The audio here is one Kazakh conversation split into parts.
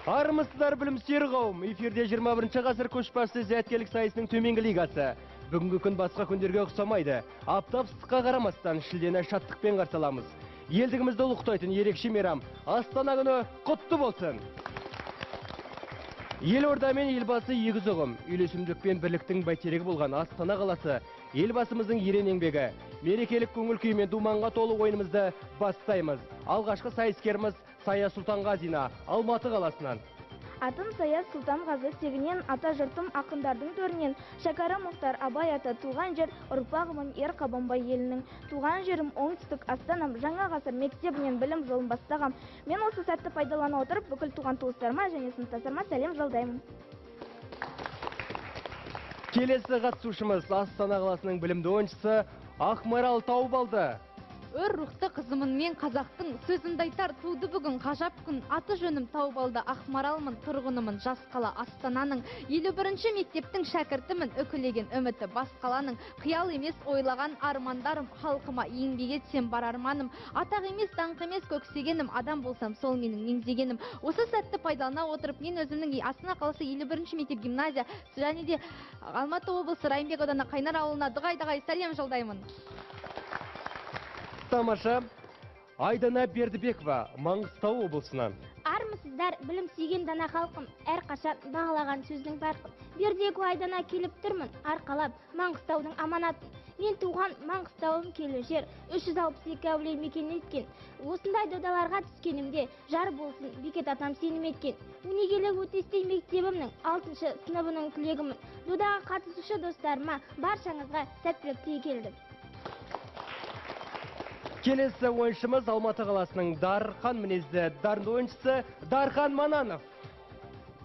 Армысыздар, білімсүйер қауым! Эфирде 21 ғасыр көшбасшы зияткерлік сайысының төменгі лигасы. Бүгінгі күн басқа күндерге ұқсамайды. Аптап ыстыққа қарамастан шілдені шаттықпен қарсы аламыз. Елдігімізді ұлықтайтын ерекше мейрам Астана күні құтты болсын! Елорда мен елбасы егіз ұғым, үйлесімділік пен бірліктің бәйтерегі болған Астана қаласы елбасымыздың ерен еңбегі. Мерекелік көңіл күй мен думанға толы ойынымызды бастаймыз. Алғашқы сайыскеріміз Сая Сұлтанғазина, Алматы қаласынан. Атым Сая Сұлтанғазы, тегінен ата жұртым ақындардың төрінен. Шәкәрім Мұхтар, Абай ата, туған жер ұрпағымын ер Қабанбай елінің. Туған жерім оңтүстік Астанам, жаңа ғасыр мектебінен білім жолын бастағам. Мен осы сәтті пайдалана отырып, бүкіл туған туыстарыма және сыныптастарыма сәлем жолдаймын. Келесі қатысушымыз Астана қаласының білімді ойыншысы Ақмарал Таубалды. Өр рухты қызымын мен қазақтың, сөзімді айтар туды бүгін ғажап күн. Аты жөнім Таубалды Ақмаралмын, тұрғынымын жас қала Астананың. 51-ші мектептің шәкіртімін, үкілеген үміті бас қаланың. Қиял емес ойлаған армандарым, халқыма еңбек етсем бар арманым. Атақ емес, даңқ емес көксегенім, адам болсам сол менің меңзегенім. Осы сәтті пайдалана отырып, мен өзімнің Астана қаласы 51-ші мектеп гимназия және де Алматы облысы Райымбек ауданы Қайнар ауылына дұғай-дұғай сәлем жолдаймын. Тамаша. Айдана Бердібекова, Маңғыстау облысынан. Армысыздар, білім сүйген дана халқым, әрқашан бағалаған сөздің парқын. Бердібекова Айдана келіп тұрмын, арқалап Маңғыстаудың аманатын. Мен туған Маңғыстауым келі жер, 362 әулие мекен еткен. Осындай додаларға түскенімде жар болсын Бекет атам сенім еткен. Өнегелі Өтестей мектебімнің 6-шы сыныбының түлегімін. Додаға қатысушы достарыма баршаңызға сәттілік тілей келдім. Келесі ойыншымыз Алматы қаласының дархан мінезді дарынды ойыншысы Дархан Мананов.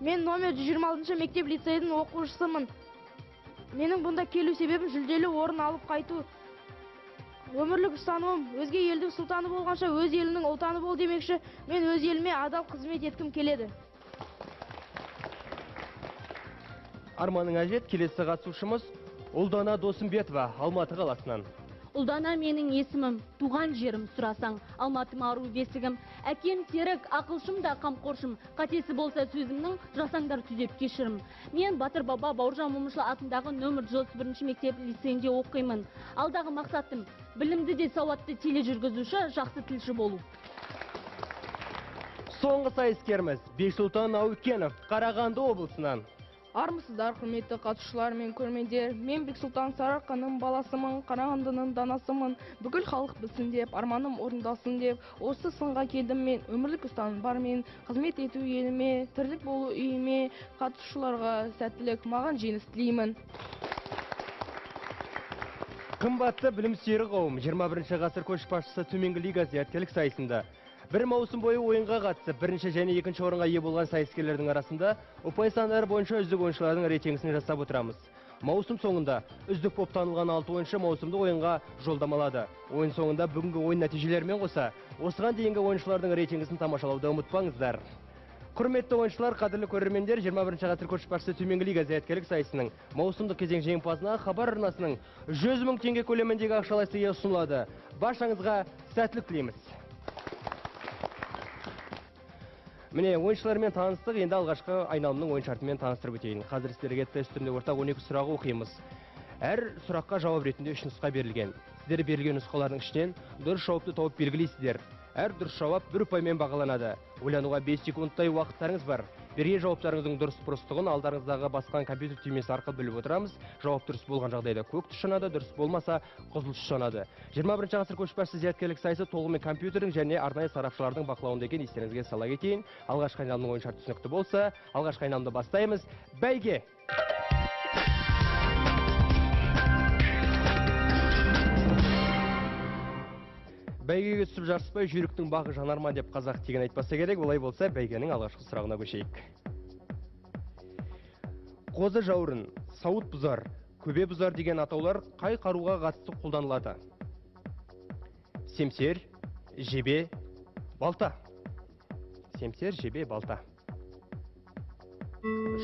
Мен номер 126 мектеп лицейдің оқушысымын. Менің бұнда келу себебім жүлделі орын алып қайту. Өмірлік ұстанымым өзге елдің сұлтаны болғанша өз елінің ұлтаны бол демекші, мен өз еліме адал қызмет еткім келеді. Арманың әжет, келесі қатысушымыз Ұлдана Досымбетова, Алматы қаласынан. Ұлдана менің есімім, туған жерім сұрасаң, Алматым ару бесігім. Әкем серік, ақылшым да қамқоршым, қатесі болса сөзімнің, жасаңдар түзеп кешірім. Мен Батыр баба Бауыржан Момышұлы атындағы нөмір 131 мектеп лицейінде оқимын. Алдағы мақсатым білімді де сауатты тележүргізуші, жақсы тілші болу. Соңғы сайыскеріміз Бексұлтан Әукенов, Қарағанды облысынан. Армысыздар, құрметті қатысушылар мен көрермендер. Мен Бексұлтан Сарыарқаның баласымын, Қарағандының данасымын. Бүкіл халық білсін деп, арманым орындалсын деп, осы сынға келдім мен. Өмірлік ұстаным бар мен, қызмет ету еліме, тірлік болу үйіме, қатысушыларға сәттілік, маған жеңіс тілеймін. Қымбатты білімсүйер қауым, 21 ғасыр көшбасшысы төменгі лига зияткерлік сайысында бір маусым бойы ойынға қатысып, бірінші және екінші орынға ие болған сайыскерлердің арасында ұпай сандары бойынша үздік ойыншылардың рейтингісін жасап отырамыз. Маусым соңында үздік болып танылған 6 ойыншы маусымды ойынға жолдама алады. Ойын соңында бүгінгі ойын нәтижелерімен қоса, осыған дейінгі ойыншылардың рейтингісін тамашалауды ұмытпаңыздар. Құрметті ойыншылар, қадірлі көрермендер, 21 ғасыр көшбасшысы төменгі лига зияткерлік сайысының маусымдық кезең жеңімпазына Хабар арнасының 100 мың теңге көлеміндегі ақшалай сыйы ұсынылады. Баршаңызға сәттілік тілейміз. Міне, ойыншылармен таныстық, енді алғашқы айналымның ойын шартымен таныстырып өтейін. Қазір сіздерге тест түрінде ортақ 12 сұрағы оқимыз. Әр сұраққа жауап ретінде 3 нұсқа берілген. Сіздер берілген нұсқалардың ішінен дұрыс жауапты тауып белгілейсіздер. Әр дұрыс жауап бір ұпаймен бағаланады. Ойлануға 5 секундтай уақыттарыңыз бар. Берген жауаптарыңыздың дұрыс бұрыстығын алдарыңыздағы басқан компьютер түймесі арқылы біліп отырамыз. Жауап дұрыс болған жағдайда көк түс жанады, дұрыс болмаса қызыл түс жанады. 21 ғасыр көшбасшы зияткерлік сайысы толығымен компьютердің және арнайы сарапшылардың бақылауында екен, естеріңізге сала кетейін. Алғашқы айналымның ойын шарты түсінікті болса, алғашқы айналымды бастаймыз. Бәйге! Бәйгеге түсіп жарыспай жүйріктің бағы жанар ма деп қазақ тегін айтпаса керек. Олай болса бәйгенің алғашқы сұрағына көшейік. Қозы жауырын, сауыт бұзар, көбе бұзар деген атаулар қай қаруға қатысты қолданылады? Семсер, жебе, балта. Семсер, жебе, балта.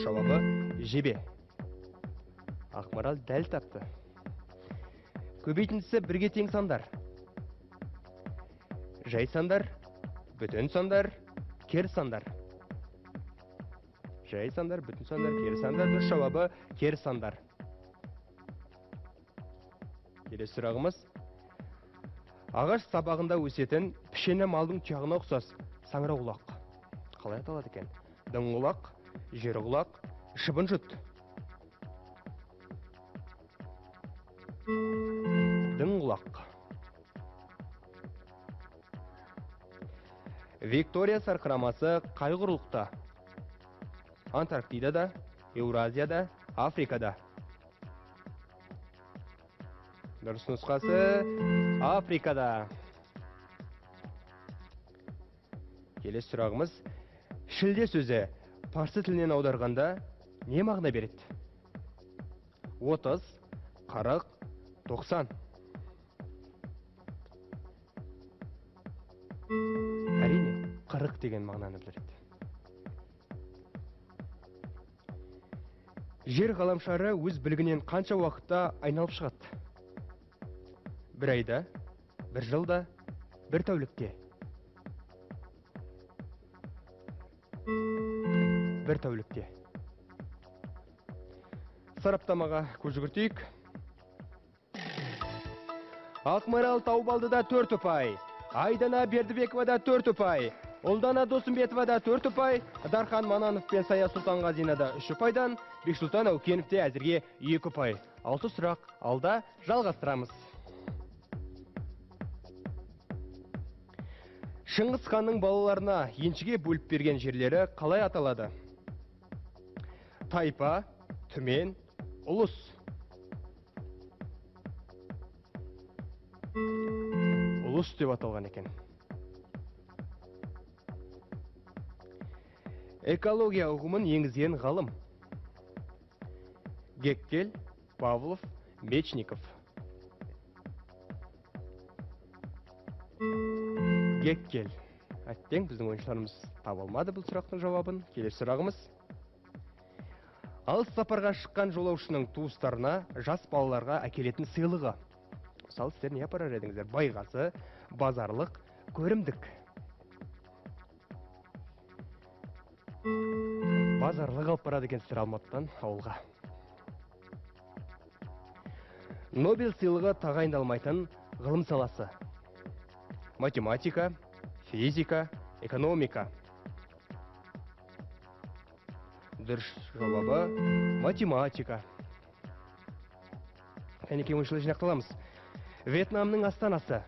Жауабы жебе. Ақмарал дәл тапты. Көбейтіндісі бірге тең сандар. Жай сандар, бүтін сандар, кер сандар. Жай сандар, бүтін сандар, кері сандар. Дұрыс жауабы кері сандар. Келесі сұрағымыз. Ағаш сабағында өсетін пішені малдың тұяғына ұқсас саңырауқұлақ. Қалай аталады екен? Дыңқұлақ, жерқұлақ, шыбын жұт. Дыңқұлақ. Виктория сарқырамасы қай құрлықта? Антарктидада, Еуразияда, Африкада. Дұрыс нұсқасы Африкада. Келесі сұрағымыз. Шілде сөзі парсы тілінен аударғанда не мағына береді? 30, 40, 90. Әрине, 40 деген мағынаны білдіреді. Жер ғаламшары өз білігінен қанша уақытта айналып шығады? Бір айда, бір жылда, бір тәулікте. Бір тәулікте. Сараптамаға көз жүгіртейік. Ақмарал Таубалдыда 4 ұпай, Айдана Бердібековада 4 ұпай, Ұлдана Досымбетовада 4 ұпай, Дархан Мананов пен Сая Сұлтанғазинада 3 ұпайдан, Бексұлтан Әукеновте әзірге 2 ұпай. 6 сұрақ алда, жалғастырамыз. Шыңғыс ханның балаларына еншіге бөліп берген жерлері қалай аталады? Тайпа, түмен, ұлыс. Ұлыс деп аталған екен. Экология ұғымын енгізген ғалым. Геккель, Павлов, Мечников. Геккель. Әттең, біздің ойыншыларымыз таба алмады бұл сұрақтың жауабын. Келесі сұрағымыз. Алыс сапарға шыққан жолаушының туыстарына жас балаларға әкелетін сыйлығы. Мысалы, сіздер не апарар едіңіздер? Байғазы, базарлық, көрімдік. Базарлық алып барады екенсіздер Алматыдан ауылға. Нобель сыйлығы тағайындалмайтын ғылым саласы. Математика, физика, экономика. Дұрыс жауабы математика. Кәнекей ойыншылар, жинақталамыз. Вьетнамның астанасы.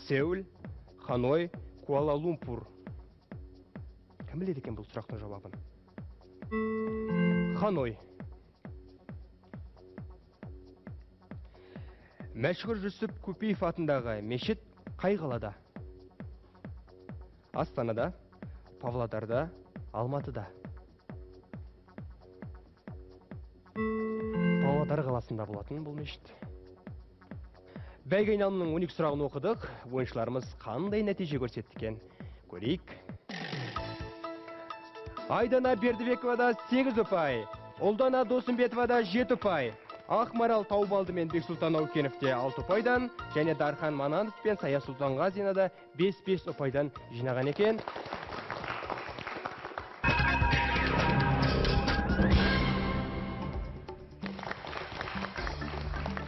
Сеул, Ханой, Куала-Лумпур. Кім біледі екен бұл сұрақтың жауабын? Ханой. Мәшһүр Жүсіп Көпеев атындағы мешіт қай қалада? Астанада, Павлодарда, Алматыда. Павлодар қаласында болатын бұл мешіт. Бәйге айналымының 12 сұрағын оқыдық. Ойыншыларымыз қандай нәтиже көрсетті екен? Көрейік. Айдана Бердібековада 8 ұпай, Ұлдана Досымбетовада 7 ұпай, Ақмарал Таубалды мен Бексұлтан Әукеновте 6 ұпайдан, және Дархан Мананов пен Сая Сұлтанғазинада 5-5 ұпайдан жинаған екен.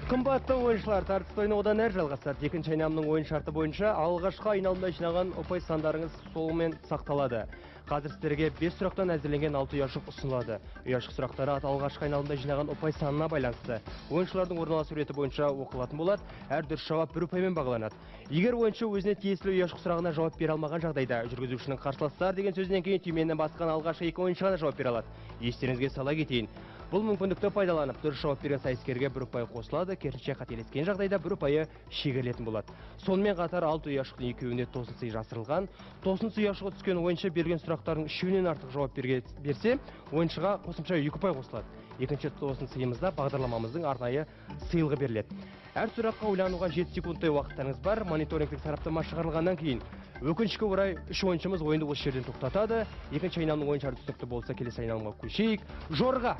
Қымбатты ойыншылар, тартысты ойын одан әрі жалғасады. Екінші айналымның ойын шарты бойынша алғашқы айналымда жинаған ұпай сандарыңыз солымен сақталады. Қазір сіздерге 5 сұрақтан әзірленген 6 ұяшық ұсынылады. Ұяшық сұрақтары алғашқы айналымда жинаған ұпай санына байланысты. Ойыншылардың орналасу реті бойынша оқылатын болады. Әр дұрыс жауап бір ұпаймен бағаланады. Егер ойыншы өзіне тиесілі ұяшық сұрағына жауап бере алмаған жағдайда, жүргізушінің қарсыластар деген сөзінен кейін түймені басқан алғашқы екі ойыншы ғана жауап бере алады. Естеріңізге сала кетейін. Бұл мүмкіндікті пайдаланып, дұрыс жауап берген сайыскерге бір ұпай қосылады, керісінше қателескен жағдайда бір ұпайы шегерілетін болады. Сонымен қатар 6 ұяшықтың екеуіне тосын сый жасырылған. Тосын сый ұяшығы түскен ойыншы берген сұрақтардың үшеуінен артық жауап берсе, ойыншыға қосымша 2 ұпай қосылады. Екінші тосын сыйымызда бағдарламамыздың арнайы сыйлығы беріледі. Әр сұраққа ойлануға 7 секундтай уақыттарыңыз бар. Мониторингтік сараптама шығарылғаннан кейін өкінішке орай 3 ойыншымыз ойынды осы жерден тоқтатады. Екінші айналымның ойын шарты түсінікті болса, келесі айналымға көшейік. Жорға!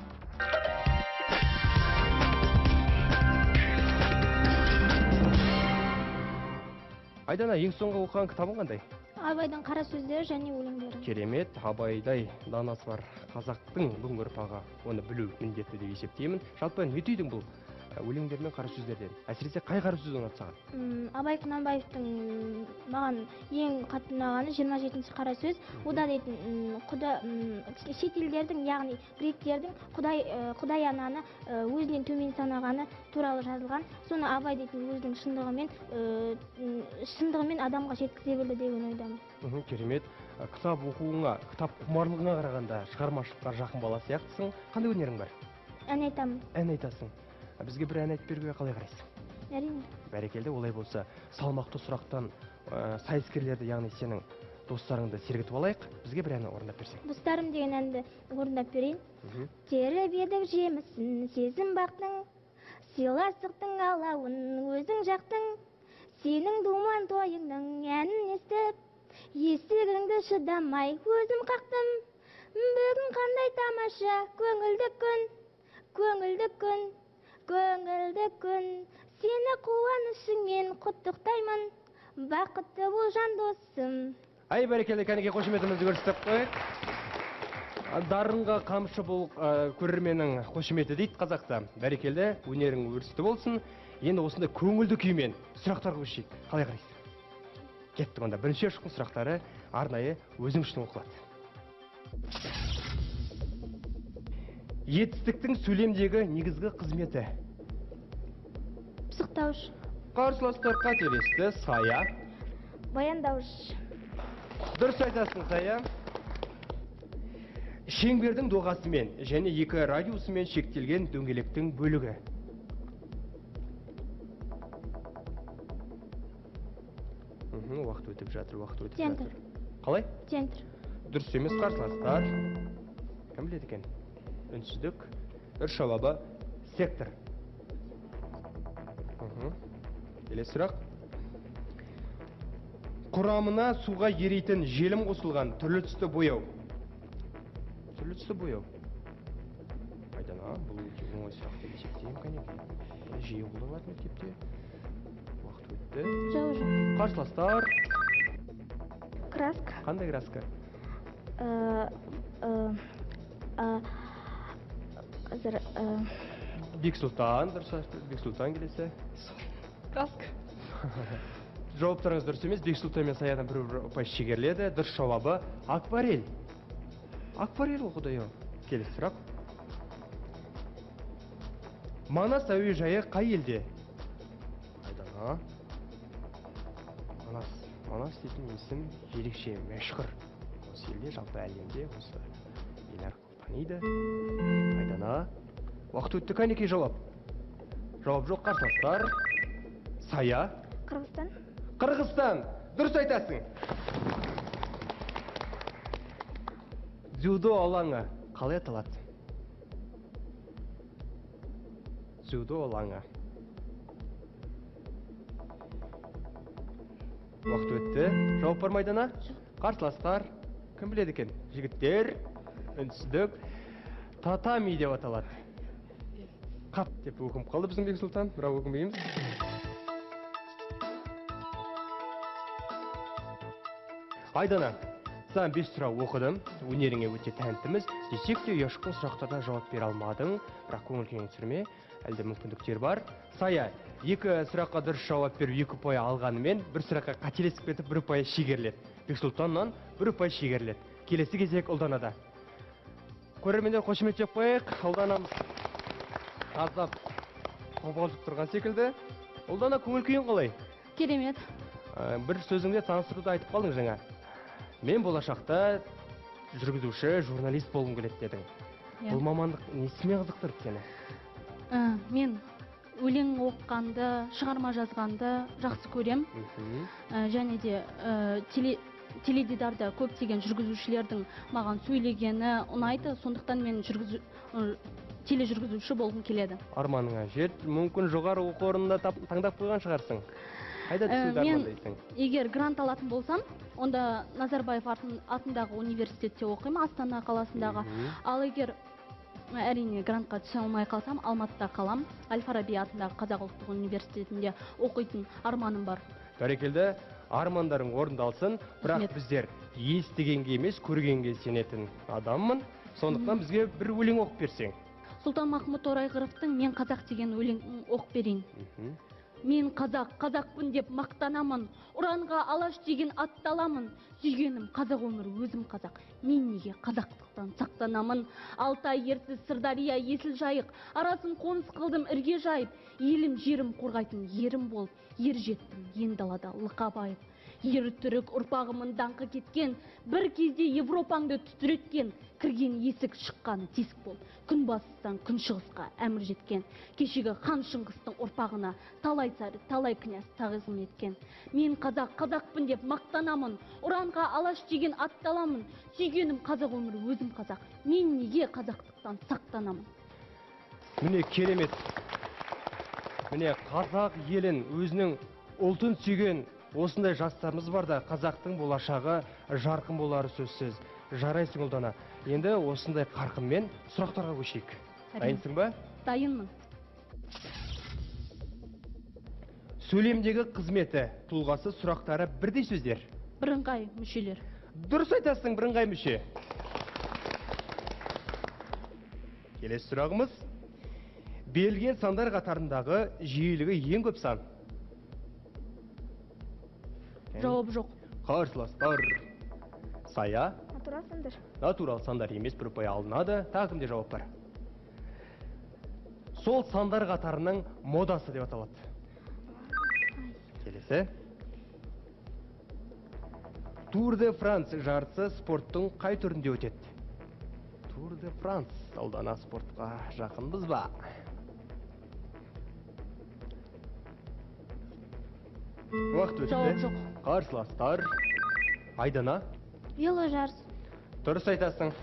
Айдана, ең соңғы оқыған кітабың қандай? Абайдың қара сөздері және өлеңдері. Керемет, Абайдай данасы бар қазақтың бүгінгі ұрпағы оны білу міндетті деп есептеймін. Жалпы не түйдің бұл өлеңдер мен қара сөздерден? Әсіресе қай қара сөз ұнады саған? Абай Құнанбаевтың маған ең қатты ұнағаны 27-ші қара сөз. Ода дейтін құда шетелдердің, яғни гректердің құдай ананы өзінен төмен санағаны туралы жазылған. Соны Абай дейтін өзінің шындығымен адамға жеткізе білді деген ойдамын. Керемет. Кітап оқуыңа, кітап құмарлығыңа қарағанда шығармашылыққа жақын бала сияқтысың. Қандай өнерің бар? Ән айтамын. Ән айтасың. Бізге бір ән айтып беруге қалай қарайсың? Әрине. Бәрекелді, олай болса, салмақты сұрақтан сайыскерлерді, яғни сенің достарыңды сергітіп алайық. Бізге бір ән орындап берсең. Достарым деген әнді орындап берейін. Теріп едік жемісін, сезім бақтың, сыйластықтың алауын өзің жақтың, сенің думан тойыңның әнін естіп, есігіңді шыдамай өзім қақтым. Бүгін қандай тамаша көңілді күн, көңілді күн, көңілді күн. Сені қуанышыңмен құттықтаймын, бақытты бол жан досым. Ай, бәрекелді, кәнекей қошеметімізді көрсетіп қояйық. Дарынға қамшы бол көрерменнің қошеметі дейді қазақта. Бәрекелді, өнерің өрісті болсын. Енді осындай көңілді күймен сұрақтарға көшейік. Қалай қарайсың? Кеттік онда. Бірінші ұшқын сұрақтары арнайы өзің үшін оқылады. Етістіктің сөйлемдегі негізгі қызметі? Пысықтауыш. Қарсыластар қателесті. Сая. Баяндауыш. Дұрыс айтасың, Сая. Шеңбердің доғасымен және екі радиусымен шектелген дөңгелектің бөлігі. Уақыт өтіп жатыр, уақыт өтіп жатыр. Центр. Қалай? Центр. Дұрыс емес, қарсыластар. Кім біледі екен? Үнсіздік. Дұрыс жауабы сектор. Келесі сұрақ. Құрамына суға ерейтін желім қосылған түрлі түсті бояу. Түрлі түсті бояу. Айдана, бұл өте оңай сұрақ деп есептеймін, кәнекей. Жиі қолданылады мектепте. Уақыт өтті. Жауап жоқ. Қарсыластар. Краска. Қандай краска? Қазір. Бексұлтан, дұрыс айтты. Бексұлтан келесі. Краска. Жауаптарыңыз дұрыс емес. Бексұлтан мен Саядан бір ұпай шегеріледі. Дұрыс жауабы акварель. Акварель ғой, құдай-ау. Келесі сұрақ. Манас әуежайы қай елде? Айдана. Манас. Манас дейтін есім ерекше мәшһүр. Осы елде, жалпы әлемде осы ел арқылы таниды. Айдана. Уақыт өтті, кәнекей жауап. Жауап жоқ, қарсыластар. Сая. Қырғызстан. Қырғызстан. Дұрыс айтасың. Дзюдо алаңы қалай аталады? Дзюдо алаңы. Уақыт өтті. Жауап бар ма, Айдана? Қарсыластар, кім біледі екен? Жігіттер, үнсіздік. Татами деп аталады. Қап деп өкініп қалды біздің Бексұлтан, бірақ өкінбейміз. Айдана, саған 5 сұрақ оқыдым, өнеріңе өте тәнтіміз. Десек те ұяшқын сұрақтардан жауап бере алмадың, бірақ көңіл күйіңді түсірме, әлде мүмкіндіктер бар. Сая, 2 сұраққа дұрыс жауап беріп 2 ұпай алғанымен, бір сұраққа қателесіп кетіп 1 ұпай шегеріледі. Бексұлтаннан 1 ұпай шегеріледі. Келесі кезек Ұлданада. Көрермендер, қошеметтеп қояйық. Ұлданамыз аздап қобалжып тұрған секілді. Ұлдана, көңіл күйің қалай? Керемет. Бір сөзіңде таныстыруды айтып қалдың жаңа. Мен болашақта жүргізуші, журналист болғым келеді дедің. Иә. Бұл мамандық несімен қызықтырды сені? Мен өлең оқығанды, шығарма жазғанды жақсы көрем. Және де теледидарда көптеген жүргізушілердің маған сөйлегені ұнайды, сондықтан мен тележүргізуші болғым келеді. Арманыңа жет, мүмкін жоғары оқу орнында таңдап қойған шығарсың. Қайда түсуді Мен армандайсың? егер грант алатын болсам, онда Назарбаев атындағы университетте оқимын, Астана қаласындағы. Ал егер әрине грантқа түсе алмай қалсам, Алматыда қалам. Әл-Фараби атындағы Қазақ ұлттық университетінде оқитын арманым бар. Бәрекелді. Армандарың орындалсын. Бірақ біздер естігенге емес, көргенге сенетін адаммын. Сондықтан бізге бір өлең оқып берсең. Сұлтанмахмұт Торайғыровтың «Мен қазақ» деген өлең оқып берейін. Мен қазақ, қазақпын деп мақтанамын. Ұранға алаш деген атталамын. Сүйгенім қазақ өмірі, өзім қазақ. Мен неге қазақтықтан сақтанамын? Алтай, Ертіс, Сырдария, Есіл, Жайық. Арасын қоныс қылдым ірге жайып. Елім, жерім қорғайтын ерім болып. Ер жеттім ен далада лықап айып. Ер түрік ұрпағымын даңқы кеткен. Бір кезде Европаңды түтіреткен. Кірген есік шыққаны тесік болып. Күн батыстан күн шығысқа әмір жеткен. Кешегі хан Шыңғыстың ұрпағына талай царь, талай князь тағзым еткен. Мен қазақ, қазақпын деп мақтанамын. Ұранға алаш деген атталамын. Сүйгенім қазақ өмірі, өзім қазақ. Мен неге қазақтықтан сақтанамын? Міне керемет. Міне қазақ елін, өзінің ұлтын сүйген осындай жастарымыз бар да, қазақтың болашағы жарқын болары сөзсіз. Жарайсың, Ұлдана. Енді осындай қарқынмен сұрақтарға көшейік. Дайынсың ба? Дайынмын. Сөйлемдегі қызметі, тұлғасы, сұрақтары бірдей сөздер. Бірыңғай мүшелер. Дұрыс айтасың, бірыңғай мүше. Келесі сұрағымыз. Берілген сандар қатарындағы жиілігі ең көп сан. Жауап жоқ. Қарсыластар. Сая. Натурал сандар. Натурал сандар емес, бір ұпай алынады. Тағы кімде жауап бар? Сол сандар қатарының модасы деп аталады. Келесі. Тур де Франс жарысы спорттың қай түрінде өтеді? Тур де Франс. Ұлдана, спортқа жақынбыз ба? Уақыт өтті. Жауап жоқ. Қарсыластар. Айдана. Веложарыс. Дұрыс айтасың.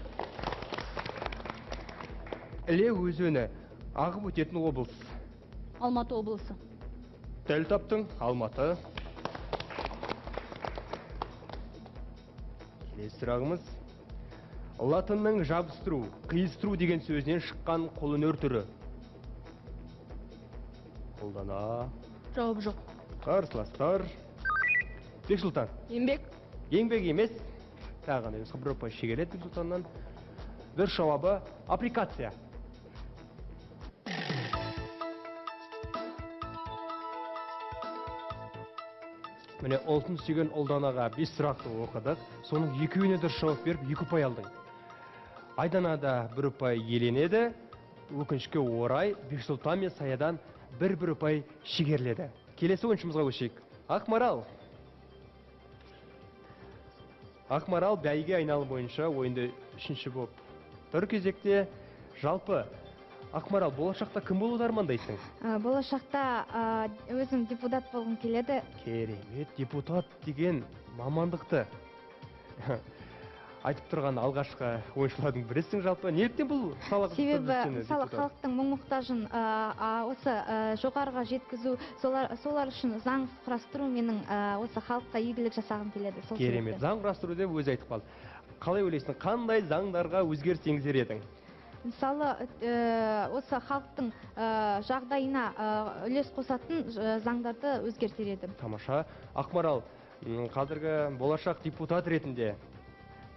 Іле өзені ағып өтетін облыс. Алматы облысы. Дәл таптың, Алматы. Келесі сұрағымыз. Латынның жабыстыру, қиыстыру деген сөзінен шыққан қолөнер түрі. Ұлдана. Жауап жоқ. Қарсыластар. Бексұлтан. Еңбек. Еңбек емес. Тағы қандай нұсқа бір ұпай шегереді Бексұлтаннан. Дұрыс жауабы аппликация. Міне ұлтын сүйген Ұлданаға 5 сұрақты оқыдық. Соның екеуіне дұрыс жауап беріп, 2 ұпай алдың. Айдана да бір ұпай иеленеді. Өкінішке орай Бексұлтан мен Саядан бір-бір ұпай шегеріледі. Келесі ойыншымызға көшейік. Ақмарал. Ақмарал бәйге айналым бойынша ойынды үшінші болып тұр кезекте. Жалпы, Ақмарал, болашақта кім болуды армандайсың? Болашақта өзім депутат болғым келеді. Керемет, депутат деген мамандықты айтып тұрған алғашқы ойыншылардың бірісің жалпы. Неліктен бұл салаға Себебі, мысалы, халықтың мұң-мұқтажын осы жоғарыға жеткізу, солар үшін заң құрастыру менің осы халыққа игілік жасағым келеді. Керемет, заң құрастыру деп өзі айтып қалды. Қалай ойлайсың, қандай заңдарға өзгеріс енгізер едің? Мысалы, осы халықтың жағдайына үлес қосатын заңдарды өзгертер едім. Тамаша. Ақмарал, қазіргі болашақ депутат ретінде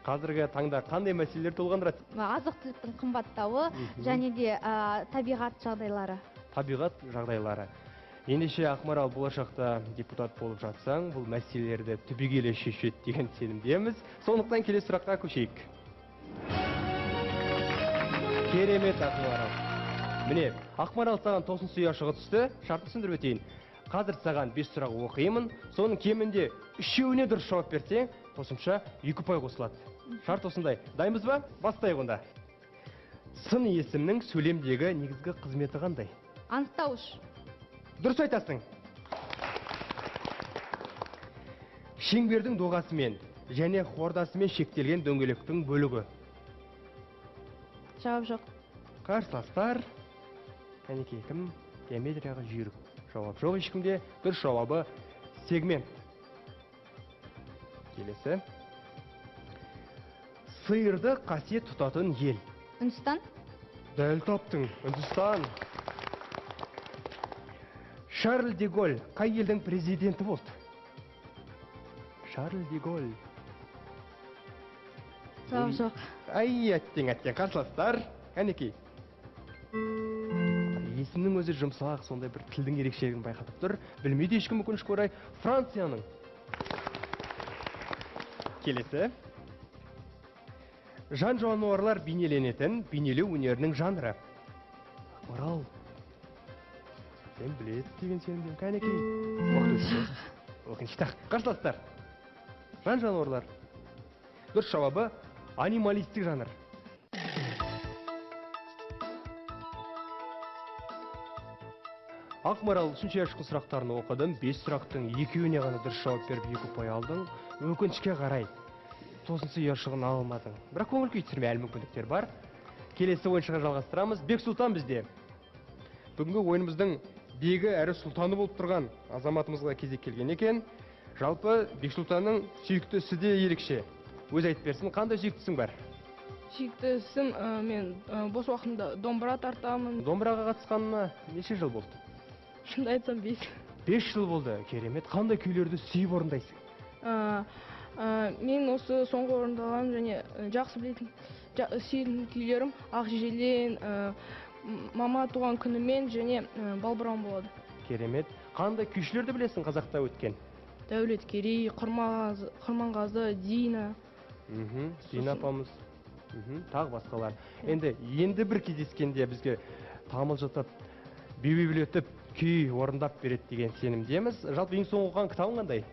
қазіргі таңда қандай мәселелер толғандырады? Азық-түліктің қымбаттауы және де табиғат жағдайлары. Табиғат жағдайлары. Ендеше, Ақмарал, болашақта депутат болып жатсаң, бұл мәселелерді түбегейлі шешеді деген сенімдеміз. Сондықтан келесі сұраққа көшейік. Керемет, Ақмарал. Міне, Ақмарал, саған тосын сый ашығы түсті. Шартты түсіндіріп өтейін. Қазір саған 5 сұрақ оқимын. Соның кемінде 3-еуіне дұрыс жауап берсең, қосымша 2 ұпай қосылады. Шарт осындай. Дайынбыз ба? Бастайық онда. Сын есімнің сөйлемдегі негізгі қызметі қандай? Анықтауыш. Дұрыс айтасың. Шеңбердің доғасымен және хордасымен шектелген дөңгелектің бөлігі. Жауап жоқ. Қарсыластар. Кәнекей, кім геометрияға жүйрік? Жауап жоқ ешкімде. Дұрыс жауабы сегмент. Келесі. Сиырды қасиет тұтатын ел. Үндістан. Дәл таптың, Үндістан. Шарль де Голль қай елдің президенті болды? Шарль де Голль. Жауап жоқ. Ай, әттең, әттең, қарсыластар. Кәнекей. Есімнің өзі жұмсақ, сондай бір тілдің ерекшелігін байқатып тұр. Білмейді ешкім, өкінішке орай, Францияның. Келесі. Жан жануарлар бейнеленетін бейнелеу өнерінің жанры. Ақмарал. Сен біледі деген сенімдемін. Кәнекей. Уақыт өтті. Өкінішті. Қарсыластар. Жан жануарлар. Дұрыс жауабы анималистік жанр. Ақмарал, үшінші ұяшықтың сұрақтарын оқыдым. 5 сұрақтың екеуіне ғана дұрыс жауап беріп 2 ұпай алдың. Өкінішке қарай тосын сый ұяшығын ала алмадың. Бірақ көңіл күй түсірме, әлі мүмкіндіктер бар. Келесі ойыншыға жалғастырамыз. Бексұлтан бізде. Бүгінгі ойынымыздың бегі әрі сұлтаны болып тұрған азаматымызға кезек келген екен. Жалпы Бексұлтанның сүйікті ісі де ерекше. Өзі айтып берсін, қандай сүйікті ісің бар? Сүйікті ісім, мен бос уақытымда домбыра тартамын. Домбыраға қатысқанына неше жыл болды? Шынымды айтсам, 5. 5 жыл болды. Керемет. Қандай күйлерді сүйіп орындайсың? Мен осы соңғы орындаған және жақсы білетін, сүйетін күйлерім Ақ желен, Мама туған күнімен және Балбырауын болады. Керемет. Қандай күйшілерді білесің қазақта өткен? Дәулеткерей, Құрманғазы, Дина. Дина апамыз. Тағы басқалар. Енді бір кездескенде бізге тамылжытып, би билетіп күй орындап береді деген сенімдеміз. Жалпы ең соңғы оқыған кітабың қандай?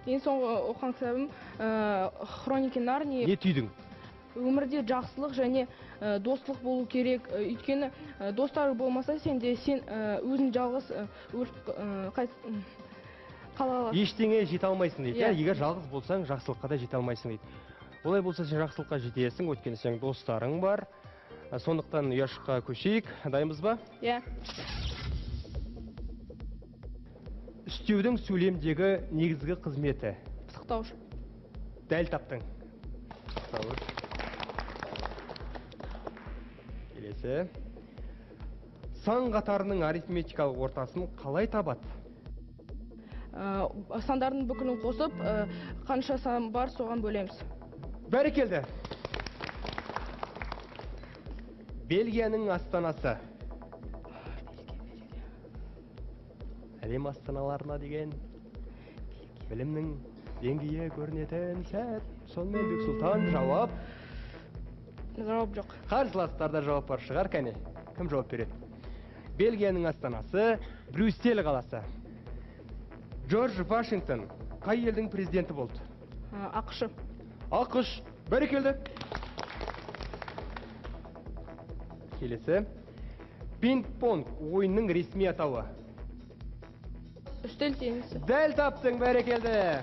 Ең соңғы оқыған кітабым Хроники Нарнии. Не түйдің? Өмірде жақсылық және достық болу керек. Өйткені достар болмаса сенде сен өзің жалғыз өліп қала аласың. Ештеңе жете алмайсың дейді. Иә. Егер жалғыз болсаң, жақсылыққа да жете алмайсың дейді. Олай болса сен жақсылыққа жетесің, өйткені сенің достарың бар. Сондықтан ұяшыққа көшейік. Дайынбыз ба? Иә. Үстеудің сөйлемдегі негізгі қызметі. Пысықтауыш. Дәл таптың. Пысықтауыш. Келесі. Сан қатарының арифметикалық ортасын қалай табады? Сандардың бүкілін қосып, қанша сан бар соған бөлеміз. Бәрекелді. Бельгияның астанасы. Әлем астаналарына деген білімнің деңгейі көрінетін сәт. Сонымен Бексұлтан жауап. Жауап жоқ. Қарсыластарда жауап бар шығар, кәне. Кім жауап береді? Бельгияның астанасы Брюссель қаласы. Джордж Вашингтон қай елдің президенті болды? АҚШ. АҚШ. Бәрекелді. Келесі. Пинг-понг ойынның ресми атауы. Үстел теннисі. Дәл таптың, бәрекелді.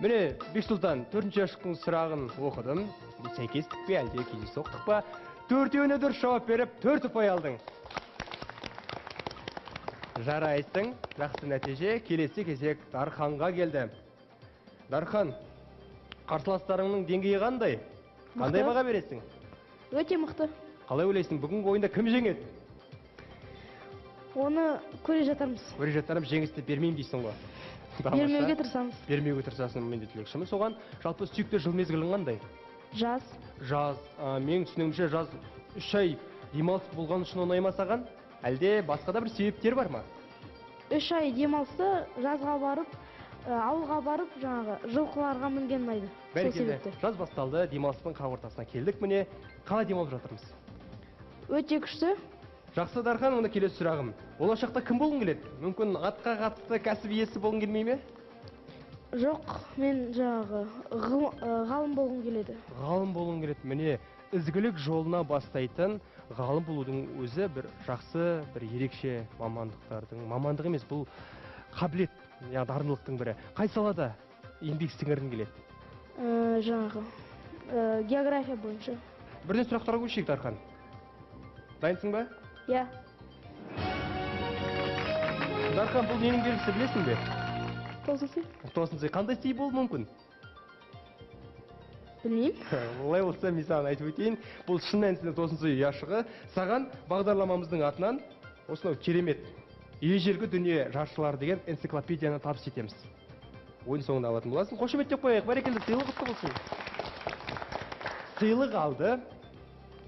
Міне, Бексұлтан, төртінші ұяшықтың сұрағын оқыдым. Бұл сәйкестік пе, әлде кездейсоқтық па? Төртеуіне дұрыс жауап беріп, 4 ұпай алдың. Жарайсың, жақсы нәтиже. Келесі кезек Дарханға келді. Дархан, қарсыластарыңның деңгейі қандай? Қандай баға бересің? Өте мықты. Қалай ойлайсың, бүгінгі ойында кім жеңеді? Оны көре жатармыз. Көре жатармыз, жеңісті бермеймін дейсің ғой. Бермеуге тырысамыз. Бермеуге тырысасың, мен де тілекшімін соған. Жалпы сүйікті жыл мезгілің қандай? Жаз. Жаз. Менің түсінігімше жаз 3 ай демалыс болған үшін ұнай ма саған? Әлде басқа да бір себептер бар ма? 3 ай демалысты жазға барып, ауылға барып, жаңағы жылқыларға мінген ұнайды. Бәрекелді. Жаз басталды, демалыстың қақ ортасына келдік міне. Қалай демалып жатырмыз? Өте күшті. Жақсы, Дархан, онда келесі сұрағым. Болашақта кім болғың келеді? Мүмкін атқа қатысты кәсіп иесі болғың келмей ме? Жоқ, мен жаңағы ғалым болғым келеді. Ғалым болғың келеді. Міне, ізгілік жолына бастайтын ғалым болудың өзі бір жақсы, бір ерекше мамандықтардың, мамандық емес, бұл қабілет, яғни дарындылықтың бірі. Қай салада еңбек сіңіргің келеді? Жаңағы география бойынша. Бірден сұрақтарға көшейік, Дархан. Дайынсың ба? Иә. Дархан, бұл ненің белгісі білесің бе? Тосын сый. Тосын сый. Қандай сый болуы мүмкін? Білмеймін. Олай болса мен саған айтып өтейін. Бұл шын мәнісінде тосын сый ұяшығы. Саған бағдарламамыздың атынан Осынау керемет ежелгі дүние жаршылары деген энциклопедияны табыс етеміз. Ойын соңында алатын боласың. Қошеметтеп қояйық. Бәрекелді, сыйлық құтты болсын. Сыйлық алды.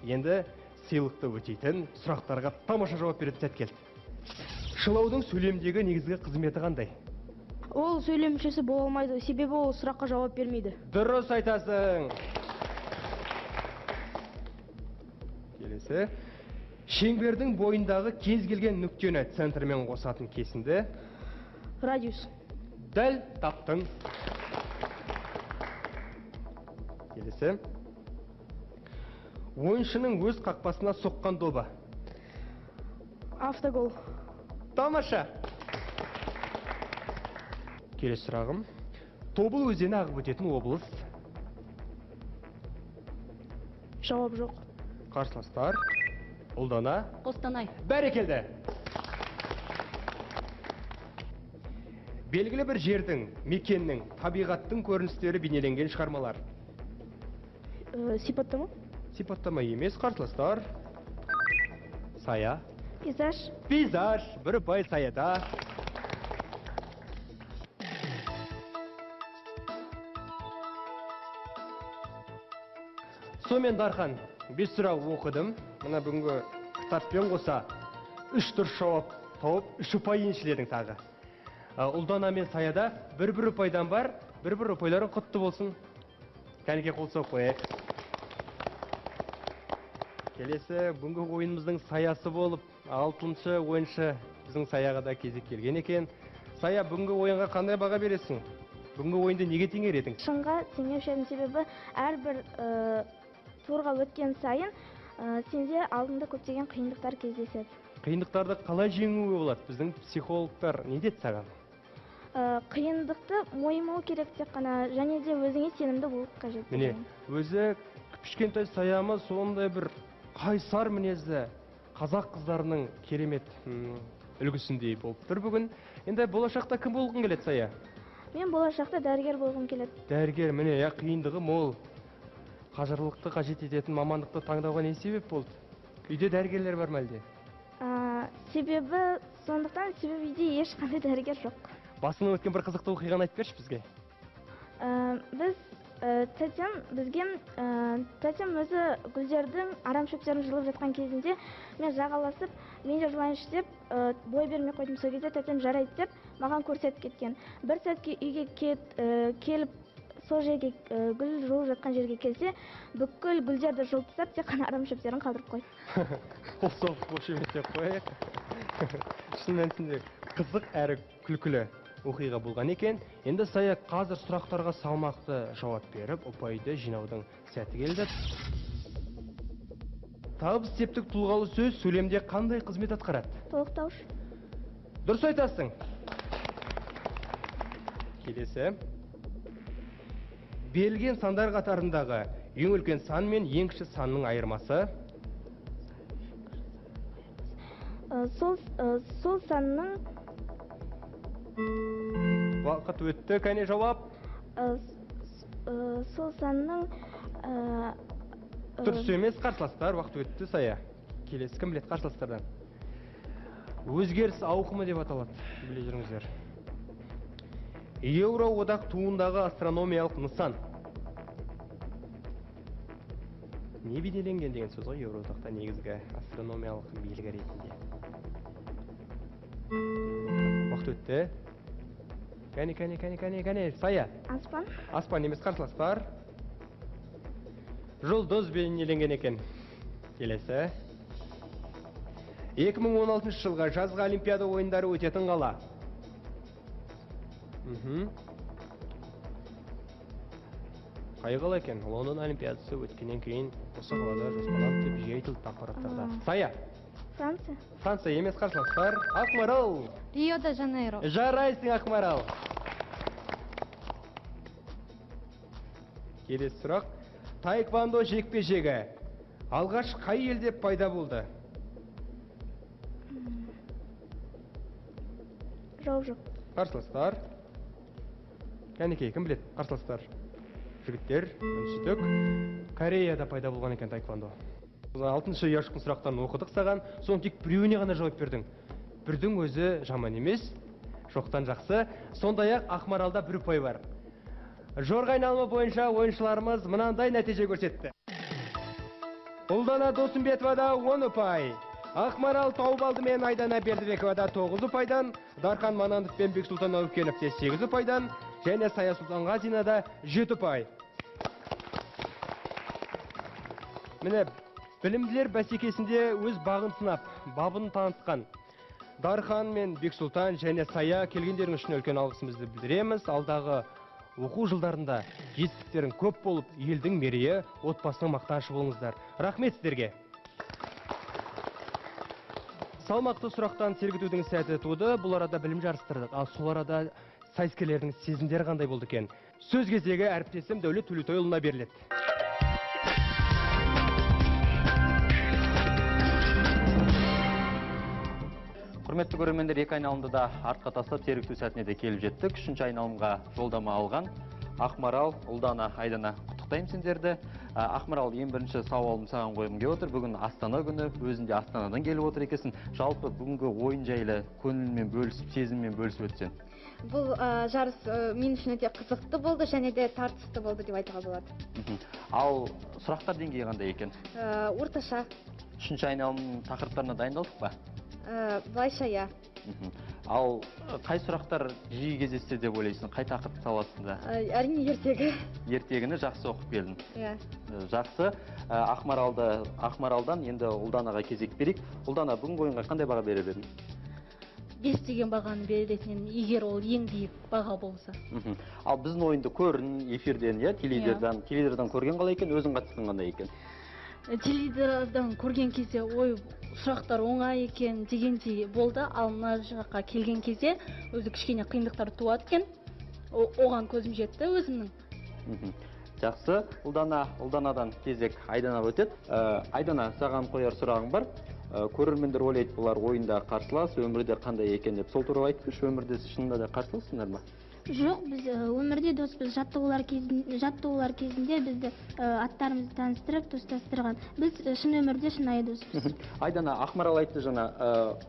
Енді сыйлықты өтейтін сұрақтарға тамаша жауап беретін сәт келді. Шылаудың сөйлемдегі негізгі қызметі қандай? Ол сөйлем мүшесі бола алмайды, себебі ол сұраққа жауап бермейді. Дұрыс айтасың. Келесі. Шеңбердің бойындағы кез келген нүктені центрмен қосатын кесінді. Радиус. Дәл таптың. Келесі. Ойыншының өз қақпасына соққан добы. Автогол. Тамаша. Келесі сұрағым. Тобыл өзені ағып өтетін облыс. Жауап жоқ. Қарсыластар. Ұлдана. Қостанай. Бәрекелді. Белгілі бір жердің, мекеннің, табиғаттың көріністері бейнеленген шығармалар. Сипаттама? Сипаттама емес, қарсыластар. Сая. Пейзаж. Пейзаж. Бір ұпай саяда. Сонымен, Дархан, 5 сұрақ оқыдым. Мына бүгінгі кітаппен қоса 3 дұрыс жауап тауып, 3 ұпай еншіледің тағы. Ұлдана мен Саяда бір-бір ұпайдан бар, бір-бір ұпайларың құтты болсын. Кәнеке қол соғып қояйық. Келесі бүгінгі ойынымыздың саясы болып, 6-шы ойыншы біздің Саяға да кезек келген екен. Сая, бүгінгі ойынға қандай баға бересің? Бүгінгі ойынды неге теңер едің? Шынға теңеуші едім, себебі әрбір турға өткен сайын сенде алдында көптеген қиындықтар кездеседі. Қиындықтарды қалай жеңуге болады? Біздің психологтар не деді саған? Қиындықты мойымау керек тек қана, және де өзіңе сенімді болу қажет. Міне, өзі кішкентай Саямы сондай бір қайсар мінезді қазақ қыздарының керемет үлгісіндей болып тұр бүгін. Енді болашақта кім болғың келеді, Сая? Мен болашақта дәрігер болғым келеді. Дәрігер, міне, қиындығы мол. Қажырлықты қажет ететін мамандықты таңдауға не себеп болды? Үйде дәрігерлер бар ма әлде? Себебі, сондықтан себебі үйде ешқандай дәрігер жоқ. Басыңнан өткен бір қызықты оқиғаны айтып берші бізге. Біз тәтем бізге, тәтем өзі гүлдердің арам шөптерін жұлып жатқан кезінде мен жағаласып, мен де жұлайыншы деп бой бермей қойдым. Сол кезде тәтем жарайды деп маған көрсетіп кеткен. Бір сәтке үйге келіп, сол жерге гүл жұлып жатқан жерге келсе, бүкіл гүлдерді жұлып тастап, тек қана арам шөптерін қалдырып қойды. Қол соғып қошеметтеп қояйық. Шын мәнісінде қызық әрі күлкілі оқиға болған екен. Енді Сая қазір сұрақтарға салмақты жауап беріп, ұпайды жинаудың сәті келді. Табыс септік тұлғалы сөз сөйлемде қандай қызмет атқарады? Толықтауыш. Дұрыс айтасың. Келесі. Берілген сандар қатарындағы ең үлкен сан мен ең кіші санның айырмасы? Сол санның... Уақыт өтті, кәне жауап? Сол санның... Дұрыс емес, қарсыластар, уақыт өтті, Сая. Келесі кім біледі қарсыластардан? Өзгеріс ауқымы деп аталады, біле жүріңіздер. Еуроодақ туындағы астрономиялық нысан. Не бейнеленген деген сөз ғой Еуроодақта негізгі астрономиялық белгі ретінде. Уақыт өтті. Кәне, кәне, кәне, кәне, кәне, Сая. Аспан. Аспан емес, қарсыластар. Жұлдыз бейнеленген екен. Келесі. 2016 жылғы жазғы Олимпиада ойындары өтетін қала. Қай қала екен? Лондон Олимпиадасы өткеннен кейін осы қалада жоспарланды деп жиі айтылды ақпараттарда. Сая. Франция. Франция емес, қарсыластар. Ақмарал. Рио де Жанейро. Жарайсың, Ақмарал. Келесі сұрақ. Таэквондо жекпе-жегі алғаш қай елде пайда болды? Жауап жоқ. Қарсыластар. Кәнекей, кім біледі? Қарсыластар. Жігіттер, үнсіздік. Кореяда пайда болған екен таэквондо. Алтыншы ұяшықтың сұрақтарын оқыдық саған, соның тек біреуіне ғана жауап бердің. Бірдің өзі жаман емес, жоқтан жақсы. Сондай-ақ Ақмаралда бір ұпай бар. Жорға айналымы бойынша ойыншыларымыз мынандай нәтиже көрсетті. Ұлдана Досымбетовада 10 ұпай. Ақмарал Таубалды мен Айдана Бердібековада 9 ұпайдан, Дархан Мананов пен Бексұлтан Әукеновте 8 ұпайдан, және Сая Сұлтанғазинада 7 ұпай. Міне, білімділер бәсекесінде өз бағын сынап, бабын танытқан Дархан мен Бексұлтан және Сая, келгендерің үшін үлкен алғысымызды білдіреміз. Алдағы оқу жылдарында жетістіктерің көп болып, елдің мерейі, отбасының мақтанышы болыңыздар. Рахмет сіздерге. Салмақты сұрақтан сергітудің сәті туды. Бұл арада білім жарыстырдық. Ал сол арада сайыскерлердің сезімдері қандай болды екен? Сөз кезегі әріптесім Дәулет Төлеутайұлына беріледі. Құрметті көрермендер, екі айналымды да артқа тастап сергіту сәтіне де келіп жеттік. Үшінші айналымға жолдама алған Ақмарал, Ұлдана, Айдана, құттықтаймын сендерді. Ақмарал, ең бірінші сауалым саған қойғым келіп отыр. Бүгін Астана күні, өзің де Астанадан келіп отыр екенсің. Жалпы бүгінгі ойын жайлы көңілмен бөлісіп, сезіммен бөлісіп өтсең. Бұл жарыс мен үшін өте қызықты болды және де тартысты болды деп айтуға болады. Ал сұрақтар деңгейі қандай екен? Орташа. Үшінші айналым тақырыптарына дайындалдық па? Былайша, иә. Ал қай сұрақтар жиі кездесті деп ойлайсың? Қай тақырып саласында? Әрине, ертегі. Ертегіні жақсы оқып келдің. Иә. Жақсы. Ақмаралдан енді Ұлданаға кезек берейік. Ұлдана, бүгінгі ойынға қандай баға берер едің? 5 деген бағаны беретін, егер ол ең биік баға болса. Ал біздің ойынды көрін эфирден, иә, теледидардан көрген қалай екен, өзің қатысқан қандай екен? Теледидардан көрген кезде ой, сұрақтар оңай екен дегендей болды, ал мына жаққа келген кезде өзі кішкене қиындықтар туады екен. Оған көзім жетті өзімнің. Жақсы. Ұлдана, Ұлданадан кезек Айдана өтеді. Айдана, саған қояр сұрағым бар. Көрермендер ойлайды, бұлар ойында қарсылас, өмірде қандай екен деп. Сол туралы айтып берші, өмірде шынында да қарсылассыңдар ма? Жоқ, біз өмірде доспыз. Жаттығулар кезінде бізді аттарымызды таныстырып, достастырған. Біз шын өмірде шынайы доспыз. Айдана, Ақмарал айтты жаңа,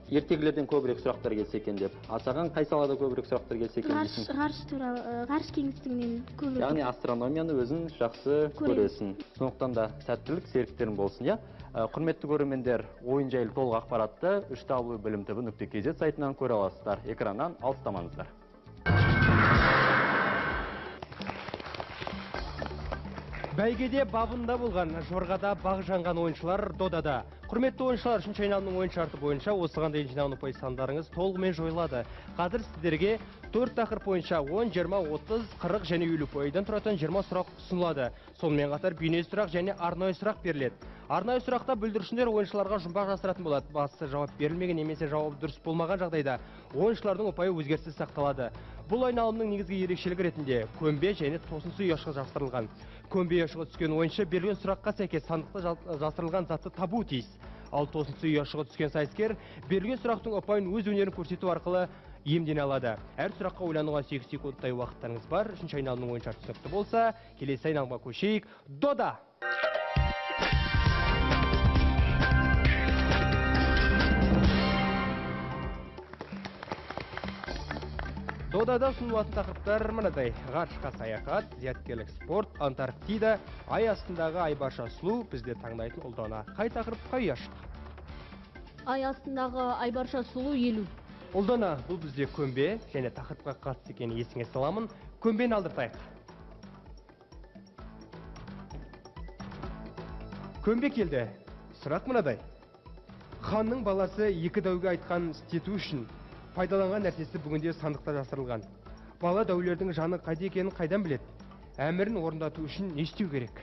ертегілерден көбірек сұрақтар келсе екен деп. А саған қай салада көбірек сұрақтар келсе екен дейсің? Ғарыш туралы, ғарыш кеңістігінен көбірек. Яғни астрономияны өзің жақсы көресің. Сондықтан да сәттілік серіктерің болсын, иә? Құрметті көрермендер, ойын жайлы толық ақпаратты www.bilimtv.kz сайтынан көре аласыздар. Экраннан алыстамаңыздар. Бәйгеде бабында болған, жорғада бақ жанған ойыншылар додада. Құрметті ойыншылар, үшінші айналымның ойын шарты бойынша осыған дейін жиналған ұпай сандарыңыз толығымен жойылады. Қазір сіздерге 4 тақырып бойынша 10, 20, 30, 40 және 50 ұпайдан тұратын 20 сұрақ ұсынылады. Сонымен қатар бейне сұрақ және арнайы сұрақ беріледі. Арнайы сұрақта бүлдіршіндер ойыншыларға жұмбақ жасыратын болады. Бастысы жауап берілмеген немесе жауап дұрыс болмаған жағдайда ойыншылардың ұпайы өзгеріссіз сақталады. Бұл айналымның негізгі ерекшелігі ретінде көмбе және тосынсый ұяшығы жасырылған. Көмбе ұяшығы түскен ойыншы берілген сұраққа сәйкес сандықта жасырылған затты табуы тиіс. Ал тосынсый ұяшығы түскен сайыскер берілген сұрақтың ұпайын өз өнерін көрсету арқылы иемдене алады. Әр сұраққа ойлануға 8 секундтай уақыттарыңыз бар. Үшінші айналымның ойын шарты түсінікті болса, келесі айналымға көшейік. Дода! Додада ұсынылатын тақырыптар мынадай: ғарышқа саяхат, зияткерлік спорт, Антарктида, ай астындағы айбарша сұлу, бізде таңдайтын Ұлдана. Қай тақырып, қай ұяшық? Ай астындағы айбарша сұлу 50. Ұлдана, бұл бізде көмбе және тақырыпқа қатысты екенін есіңе саламын. Көмбені алдыртайық. Көмбе келді. Сұрақ мынадай. Ханның баласы екі дәуге айтқан істету үшін пайдаланған нәрсесі бүгінде сандықта жасырылған. Бала дәулердің жаны қайда екенін қайдан біледі? Әмірін орындату үшін не істеу керек?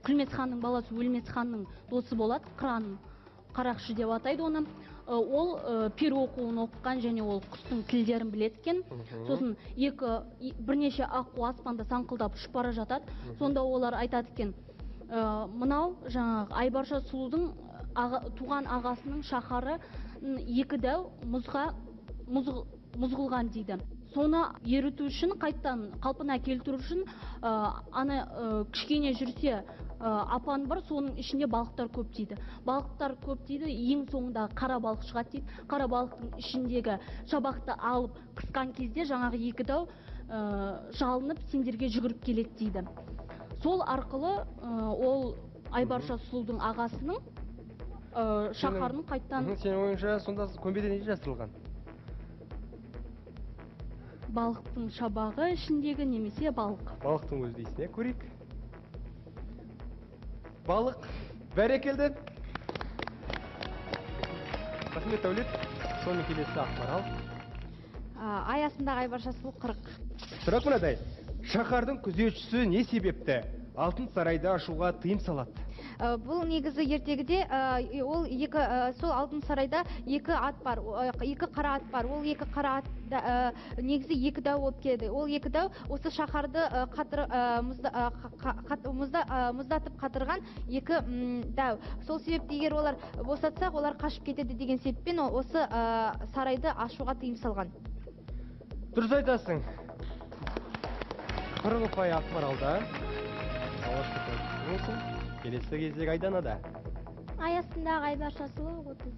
Күлмес ханның баласы Өлмес ханның досы болады, Қыран қарақшы деп атайды оны. Ол пері оқуын оқыған және ол құстың тілдерін біледі екен. Сосын бірнеше аққу аспанда саңқылдап ұшып бара жатады. Сонда олар айтады екен, мынау жаңағы Айбарша сұлудың туған ағасының шаһары екі дәу мұзға мұз қылған дейді. Соны еріту үшін, қайттан қалпына келтіру үшін, ана кішкене жүрсе Апан бар, соның ішінде балықтар көп дейді. Балықтар көп дейді, ең соңында қара балық шығады дейді. Қара балықтың ішіндегі шабақты алып қысқан кезде жаңағы екі дәу жалынып сендерге жүгіріп келеді дейді. Сол арқылы ол Айбарша сұлудың ағасының шаһарын қайттан... Сенің ойыңша сонда көмбеде не жасырылған? Балықтың шабағы ішіндегі немесе балық. Балықтың өзі дейсің, көрейік. Балық, бәрекелді. Рахмет, Дәулет. Сонымен келесі Ақмарал. Ай астындағы Айбарша сұлу 40. Сұрақ мынадай. Шаһардың күзетшісі не себепті алтын сарайды ашуға тыйым салады? Бұл негізі ертегіде ол екі, сол алтын сарайда екі ат бар, екі қара ат бар. Ол екі қара ат негізі екі дәу болып келеді. Ол екі дәу осы шаһарды мұздатып қатырған екі дәу. Сол себепті егер олар босатсақ, олар қашып кетеді деген себеппен осы сарайды ашуға тыйым салған. Дұрыс айтасың. 40 ұпай Ақмаралда. Алғашқы ұпай болсын. Келесі кезек Айданада. Ай астындағы Айбарша сұлу 30.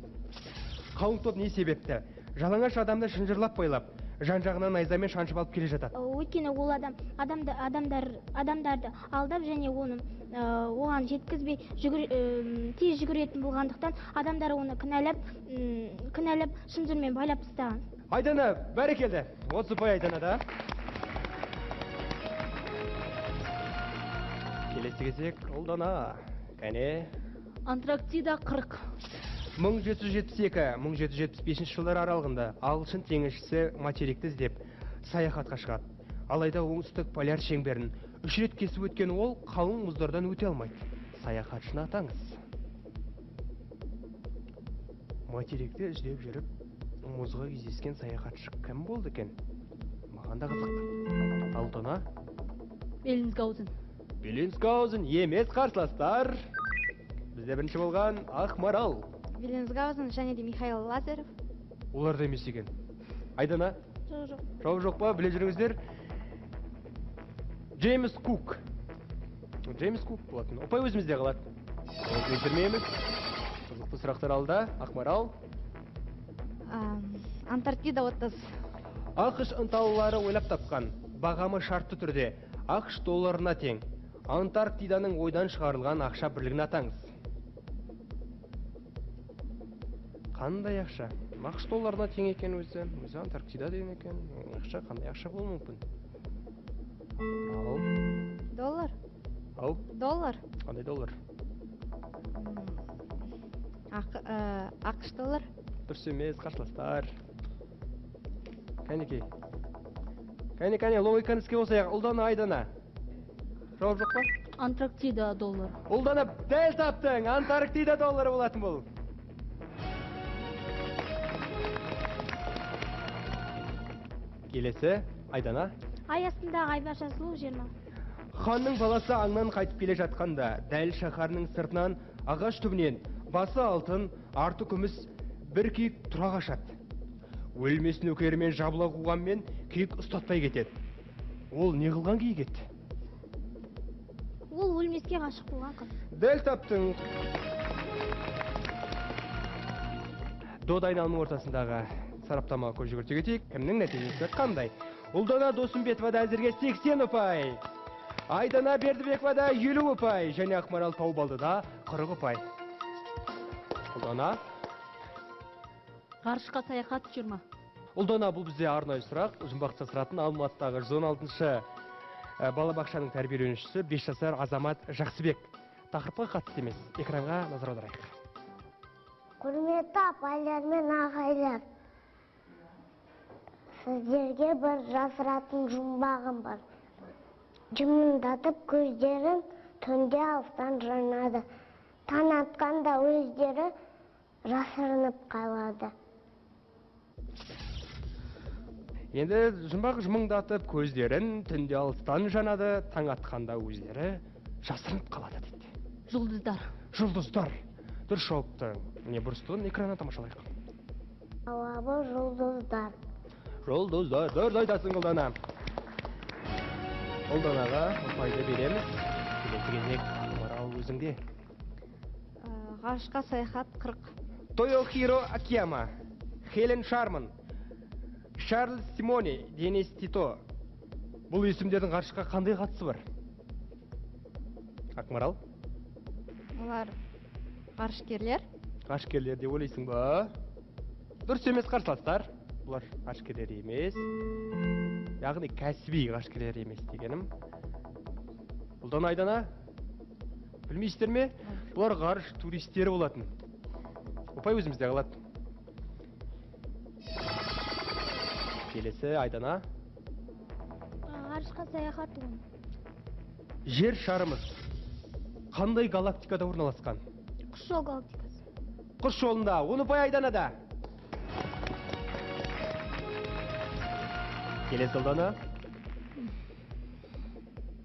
Қалың топ не себепті жалаңаш адамды шынжырлап байлап, жан-жағынан найзамен шаншып алып келе жатады? Өйткені ол адам адамдарды алдап және оны оған жеткізбей тез жүгіретін болғандықтан адамдар оны кінәлап шынжырмен байлап тастаған. Айдана, бәрекелді. 30 ұпай Айданада. Келесі кезек Ұлдана. Кәне. Антарктида 40. 1772-1775 жылдар аралығында ағылшын теңізшісі материкті іздеп саяхатқа шығады. Алайда оңтүстік поляр шеңберін 3 рет кесіп өткен ол қалың мұздардан өте алмайды. Саяхатшыны атаңыз. Материкті іздеп жүріп мұзға кездескен саяхатшы кім болды екен? Маған да қызық. Ұлдана. Беллинсгаузен. Беллинсгаузен емес, қарсыластар. Бізде бірінші болған Ақмарал. Беллинсгаузен және де Михаил Лазарев. Олар да емес екен. Айдана? Жоқ. Жауап жоқ па? Біле жүріңіздер. Джеймс Кук. Джеймс Кук болатын. Ұпай өзімізде қалады. Өзгертірмейміз. Қызықты сұрақтар алда. Ақмарал. Антарктида 30. АҚШ ынталылары ойлап тапқан бағамы шартты түрде АҚШ долларына тең Антарктиданың ойдан шығарылған ақша бірлігін атаңыз. Қандай ақша? АҚШ долларына тең екен өзі. Өзі Антарктида деген екен. Ақша қандай ақша болуы мүмкін? Ал. Доллар. Ау. Доллар. Қандай доллар? АҚШ доллар. Дұрыс емес, қарсыластар. Кәнекей. Кәне, кәне, логиканы іске қосайық. Ұлдана, Айдана. Жауап жоқ па? Антарктида доллары. Ұлдана, дәл таптың. Антарктида доллары болатын бұл. Келесі, Айдана. Ай астындағы Айбарша сұлу 20. Ханның баласы аңнан қайтып келе жатқанда, дәл шаһарының сыртынан ағаш түбінен басы алтын, арты күміс бір киік тұра қашады. Өлмес нөкерімен жабыла қуғанмен киік ұстатпай кетеді. Ол не қылған киік еді? Ол өлмеске ғашық болған қыз. Дәл таптың. Дода айналымның ортасындағы сараптамаға көз жүгірте кетейік. Кімнің нәтижесі қандай? Ұлдана Досымбетовада әзірге 80 ұпай. Айдана Бердібековада 50 ұпай. Және Ақмарал Таубалдыда 40 ұпай. Ұлдана. Ғарышқа саяхат 20. Ұлдана, бұл бізде арнайы сұрақ. Жұмбақты жасыратын Алматыдағы 116-шы балабақшаның тәрбиеленушісі 5 жасар Азамат Жақсыбек. Тақырыпқа қатысты емес. Экранға назар аударайық. Құрметті апайлар мен ағайлар, сіздерге бір жасыратын жұмбағым бар. Жымыңдатып көздерін түнде алыстан жанады. Таң атқанда өздері жасырынып қалады. Енді жұмбақ жымыңдатып көздерін түнде алыстан жанады, таң атқанда өздері жасырынып қалады дейді. Жұлдыздар. Жұлдыздар. Дұрыс жауапты. Міне бұрыстығын экраннан тамашалайық. Жауабы жұлдыздар. Жұлдыздар. Дұрыс айтасың, Ұлдана. Ұлданаға ұпайды береміз. Келесі кезек Ақмарал өзіңде. Ғарышқа саяхат 40. Тойохиро Акияма, Хелен Шарман, Шарль Симони, Денис Тито. Бұл есімдердің ғарышқа қандай қатысы бар? Ақмарал? Олар ғарышкерлер. Ғарышкерлер деп ойлайсың ба? Дұрыс емес, қарсыластар. Бұлар ғарышкерлер емес. Яғни кәсіби ғарышкерлер емес дегенім. Ұлдана, Айдана, білмейсіздер ме? Бұлар ғарыш туристері болатын. Ұпай өзімізде қалады. Келесі, Айдана. Ғарышқа саяхат 10. Жер шарымыз қандай галактикада орналасқан? Құс жол галактикасы. Құс жолында. 10 ұпай Айданада. Келесі, Ұлдана.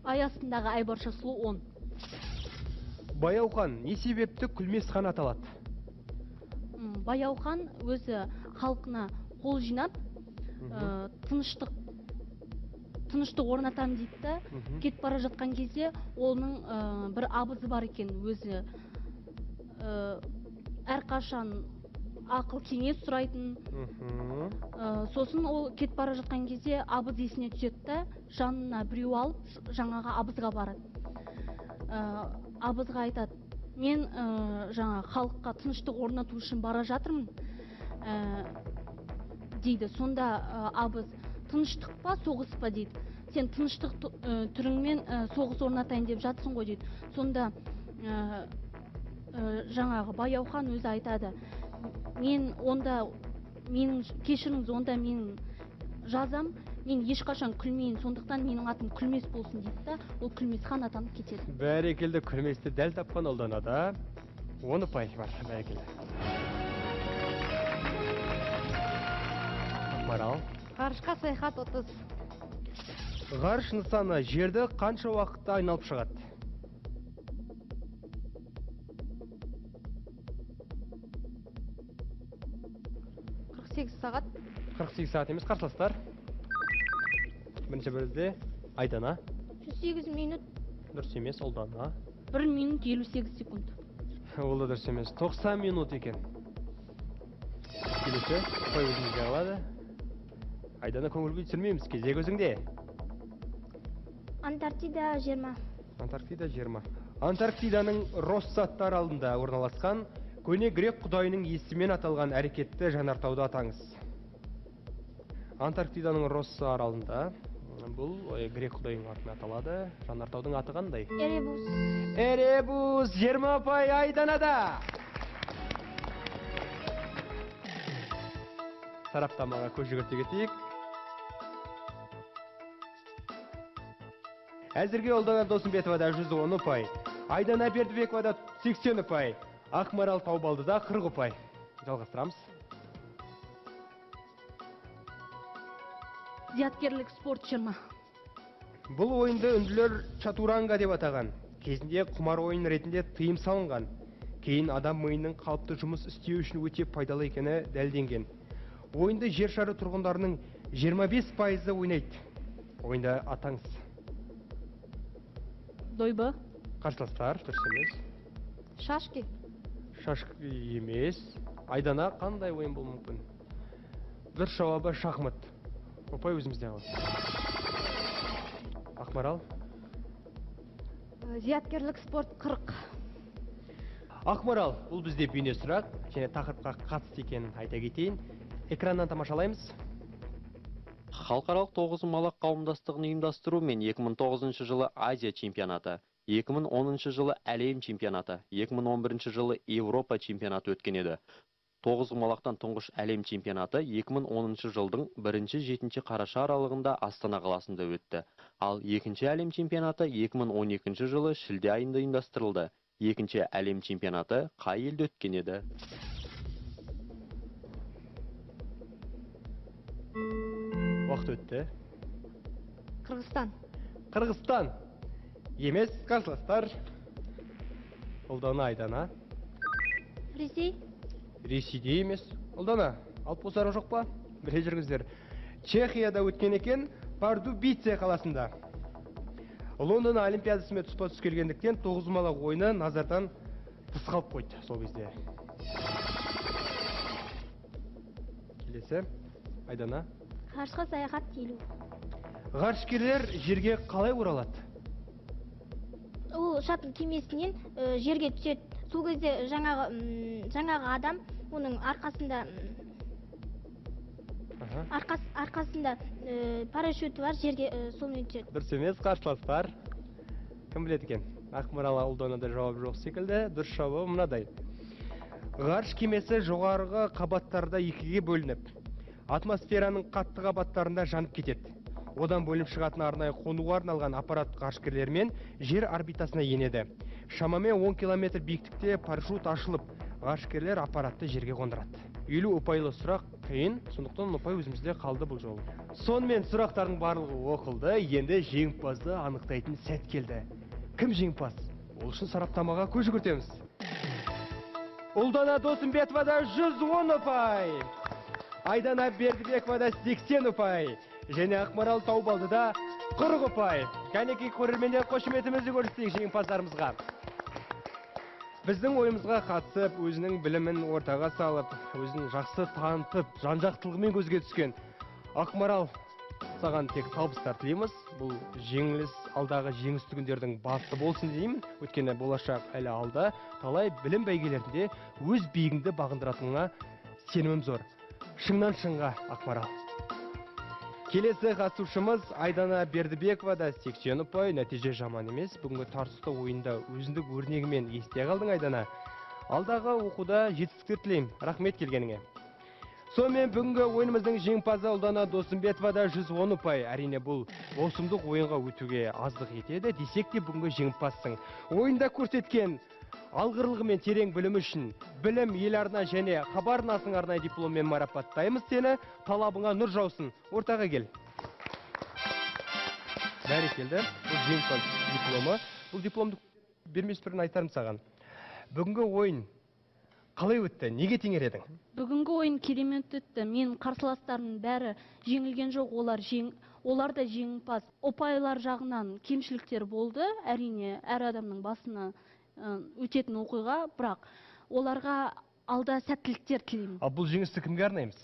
Ай астындағы айбарша сұлу 10. Баяухан не себепті Күлмес хан аталады? Баяухан өзі халқына қол жинап, тыныштық орнатамын дейді да, кетіп бара жатқан кезде оның бір абызы бар екен, өзі әрқашан ақыл кеңес сұрайтын. Сосын ол кетіп бара жатқан кезде абыз есіне түседі да, жанына біреу алып жаңағы абызға барады. Абызға айтады: мен жаңа халыққа тыныштық орнату үшін бара жатырмын дейді. Сонда абыз: тыныштық па, соғыс па дейді. Сен тыныштық түріңмен соғыс орнатайын деп жатсың ғой дейді. Сонда жаңағы Баяухан өзі айтады: мен онда, менің кешіріңіз, онда мен жазам, мен ешқашан күлмейін, сондықтан менің атым Күлмес болсын дейді да, ол Күлмес хан атанып кетеді. Бәрекелді, Күлместі дәл тапқан Ұлданада 10 ұпай бар. Бәрекелді. Ақмарал. Ғарышқа саяхат 30. Ғарыш нысаны жерді қанша уақытта айналып шығады? Сағат. 48 сағат емес, қарсыластар. Бірінші бізде Айдана. 108 минут. Дұрыс емес, Ұлдана. 1 минут 58 секунд. Ол да дұрыс емес. 90 минут екен. Келесі, ұпай өзімізде қалады. Айдана, көңіл күй түсірмейміз, кезек өзіңде. Антарктида 20. Антарктида 20. Антарктиданың Росс атты аралында орналасқан көне грек құдайының есімімен аталған әрекетті жанартауды атаңыз. Антарктиданың Росс аралында бұл грек құдайының атымен аталады. Жанартаудың аты қандай? Эребус. Эребус. 20 ұпай Айданада. Сараптамаға көз жүгірте кетейік. Әзірге Ұлдана Досымбетовада 110 ұпай, Айдана Бердібековада 80 ұпай, Ақмарал Таубалдыда 40 ұпай. Жалғастырамыз. Зияткерлік спорт 20. Бұл ойынды үнділер чатуранга деп атаған. Кезінде құмар ойын ретінде тыйым салынған. Кейін адам миының қалыпты жұмыс істеу үшін өте пайдалы екені дәлелденген. Ойынды жер шары тұрғындарының 25% ойнайды. Ойынды атаңыз. Дойбы. Қарсыластар, дұрыс емес. Шашки. Шашки емес. Айдана, қандай ойын болуы мүмкін? Дұрыс жауабы шахмат. Ұпай өзімізде қалады. Ақмарал. Зияткерлік спорт 40. Ақмарал, бұл бізде бейне сұрақ және тақырыпқа қатысты екенін айта кетейін. Экраннан тамашалаймыз. Халықаралық тоғызқұмалақ қауымдастығын ұйымдастырумен 2009 жылы Азия чемпионаты, 2010 жылы әлем чемпионаты, 2011 жылы Еуропа чемпионаты өткен еді. Тоғызқұмалақтан тұңғыш әлем чемпионаты 2010 жылдың 1-7 қараша аралығында Астана қаласында өтті. Ал екінші әлем чемпионаты 2012 жылы шілде айында ұйымдастырылды. Екінші әлем чемпионаты қай елде өткен еді? Уақыт өтті. Қырғызстан. Қырғызстан емес, қарсыластар. Ұлдана, Айдана. Ресей. Ресейде емес. Ұлдана, алып қосарың жоқ па? Біле жүріңіздер. Чехияда өткен екен, Пардубице қаласында. Лондон Олимпиадасымен тұспа-тұс келгендіктен тоғызқұмалақ ойыны назардан тыс қалып қойды сол кезде. Келесі, Айдана. Ғарышқа саяхат 50. Ғарышкерлер жерге қалай оралады? Ол ұшатын кемесінен жерге түседі. Сол кезде жаңағы адам оның арқасында арқасында парашюті бар, жерге сонымен түседі. Дұрыс емес, қарсыластар. Кім біледі екен? Ақмарал, Ұлданада жауап жоқ секілді. Дұрыс жауабы мынадай. Ғарыш кемесі жоғарғы қабаттарда екіге бөлініп, атмосфераның қатты қабаттарында жанып кетеді. Одан бөлініп шығатын арнайы қонуға арналған аппарат ғарышкерлермен жер орбитасына енеді. Шамамен 10 километр биіктікте парашют ашылып, ғарышкерлер аппаратты жерге қондырады. 50 ұпайлы сұрақ қиын, сондықтан ұпай өзімізде қалды бұл жолы. Сонымен сұрақтардың барлығы оқылды, енді жеңімпазды анықтайтын сәт келді. Кім жеңімпаз? Ол үшін сараптамаға көз жүгіртеміз. Ұлдана Досымбетовада 110 ұпай, Айдана Бердібековада 80 ұпай, және Ақмарал Таубалдыда 40 ұпай. Кәнекей көрермендер, қошеметімізді көрсетейік жеңімпаздарымызға. Біздің ойымызға қатысып, өзінің білімін ортаға салып, өзін жақсы танытып, жан-жақтылығымен көзге түскен Ақмарал, саған тек табыстар тілейміз. Бұл жеңіліс алдағы жеңісті күндердің басы болсын деймін. Өйткені болашақ әлі алда, талай білім бәйгелерінде өз биігіңді бағындыратыныңа сенімім зор. Шыңнан шыңға, Ақмарал. Келесі қатысушымыз Айдана Бердібекова да 80 ұпай, нәтиже жаман емес. Бүгінгі тартысты ойында өзіндік өрнегімен есте қалдың, Айдана. Алдағы оқуда жетістіктер тілеймін. Рахмет келгеніңе. Сонымен бүгінгі ойынымыздың жеңімпазы Ұлдана Досымбетова да 110 ұпай. Әрине бұл маусымдық ойынға өтуге аздық етеді, десек те бүгінгі жеңімпазсың. Ойында көрсеткен алғырлығы мен терең білімі үшін Білім ел арна және Хабар арнасының арнайы дипломмен марапаттаймыз сені. Талабыңа нұр жаусын. Ортаға кел. Бәрекелді. Бұл жеңімпаз дипломы. Бұл дипломды бермес бұрын айтарым саған. Бүгінгі ойын қалай өтті? Неге теңер едің? Бүгінгі ойын керемет өтті. Мен қарсыластарымның бәрі жеңілген жоқ, олар да жеңімпаз. Ұпайлар жағынан кемшіліктер болды. Әрине, әр адамның басына өтетін оқиға, бірақ оларға алда сәттіліктер тілеймін. Ал бұл жеңісті кімге арнаймыз?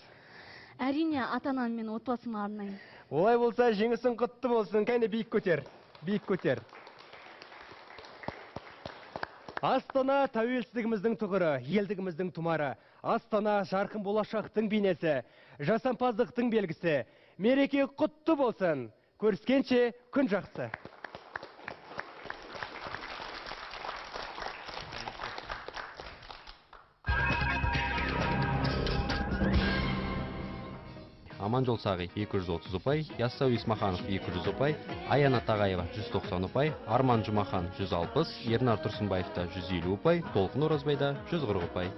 Әрине, ата-анам мен отбасыма арнаймын. Олай болса, жеңісің құтты болсын. Кәне, биік көтер, биік көтер. Астана тәуелсіздігіміздің тұғыры, елдігіміздің тұмары. Астана жарқын болашақтың бейнесі, жасампаздықтың белгісі. Мереке құтты болсын. Көріскенше күн жақсы. Аманжол Сағи 230 ұпай, Яссауи Исмаханов 200 ұпай, Аяна Тағаева 190 ұпай, Арман Жұмахан 160, Ернар Тұрсынбаевта 150 ұпай, Толқын Оразбайда 140 ұпай.